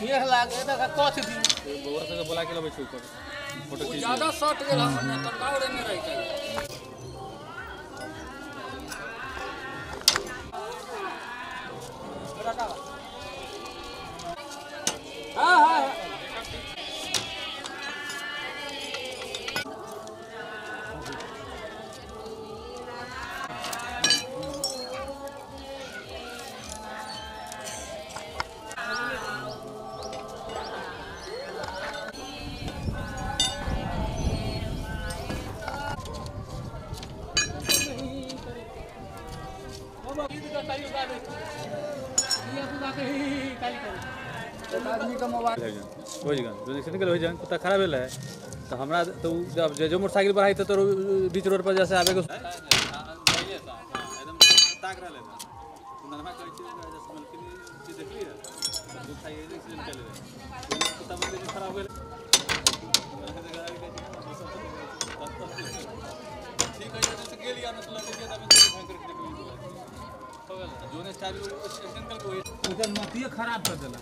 ठेह लागे त कथि दी बउआ सब बोला के लबै छै ऊपर फोटो खींच ज्यादा सट गेल हम न त कावड़े में रह जाए। हां हां हो जान कुत्ता खराब भेल है तो हमरा तो जब जो मोटरसाइकिल पर आई तो बीच रोड पर जैसे आबे को एकदम ताक रहले ना नरमा कहै छै जैसे मलकिनी चीज देखली है दूध खाई एक्सीडेंट चले रहे कुत्ता बंदे जे खराब भेल ठीक है जैसे गेली आ मतलब के तब भयंकर के देखली हो गेल जोने चालू एक्सीडेंट कल कोई ओकर मतिए खराब कर देला।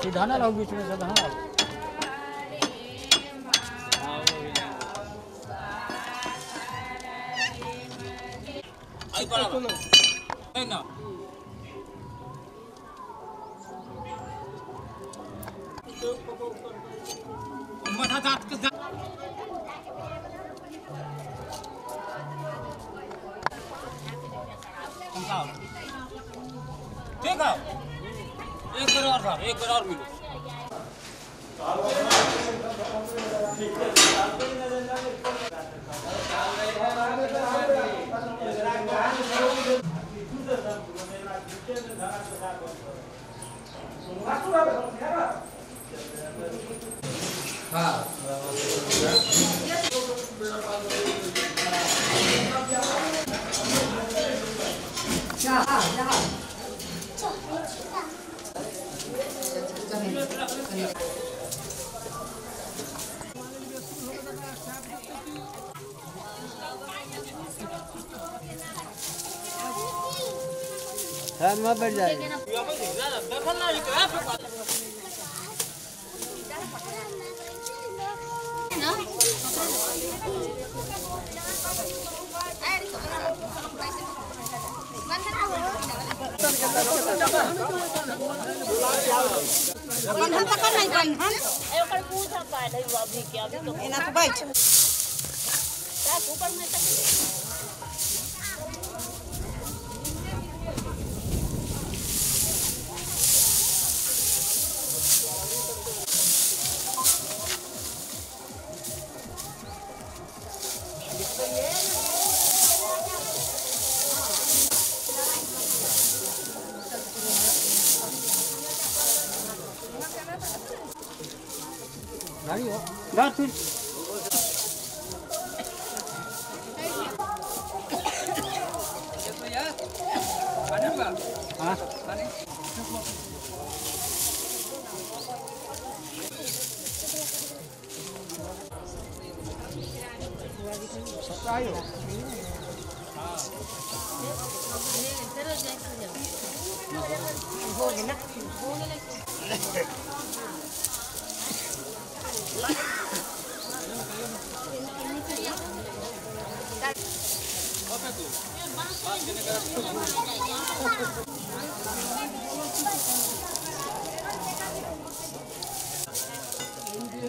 सीधा ना रहो बीच में से हाँ। आई बराबर नहीं ना माथा दांत के ठीक है एक बार और साहब एक बार और मिलो। हाँ हाँ बैठ जाएगा।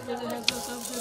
के जे है से सबसे